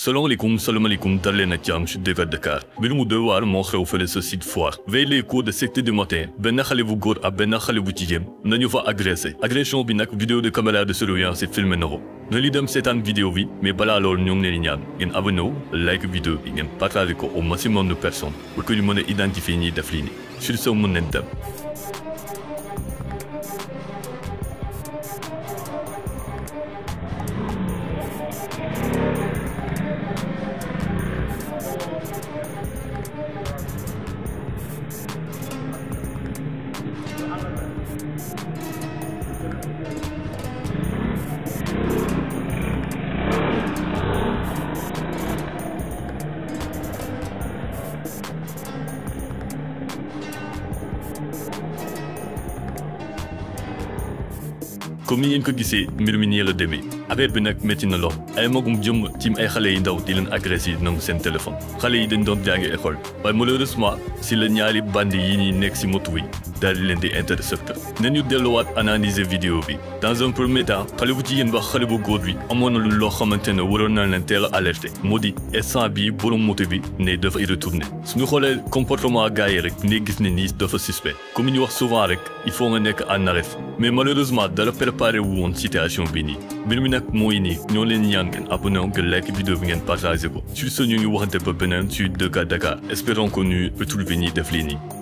Salam alaikum, Darlene Akiam, je suis David Dakar. Binou de war mon xew fele ce site foire. Veille les cours de 7h du matin. Ben xale bu góor ak ben xale bu jigéen nañu fa agressé. Agression bi nak vidéo de caméra de surveillance filmé na ko. Na li dem seetaan vidéo bi mais balaa loolu ñoo ngi leen di ñaan ngeen abonné wu like vidéo bi ngeen partagé ko au maximum de personnes pour que ñu mën a identifier ñiy def lii nii. Sur ce mën nañ dem. Comme ni ngeen ko gisee mbir mi nii la demee affaire bi nag métti na lool ay magum jëm tiim ay xale yi ndaw di leen agressé nangu seen téléphone xale yi dañ doon jàngi école waaye malheureusement si la ñaari bandi yi ñuy nekk si moto yi daal di leen di intercepter nañu delluwaat analyser vidéo bi dans un premier temps xale bu jigéen ba xale bu góor bi amoon na lu loo xamante ne waroon na leen teel a alerté moo di instant bi borom moto bi ne dafa retourné suñu xoolee comportement gars yi rek ne gis ne nii dafa suspect comme ñu wax souvent rek il faut nga nekk en arrêt mais malheureusement dara préparé wu woon situation bi nii mbir mi nag mooy nii ñoo leen ñaan ngeen abonné wu ngeen like vidéo bi ngeen partagé ko sur ce ñu ngi waxante ba beneen sur 2K Dakar espérons que ñu retrouver ñi def lii nii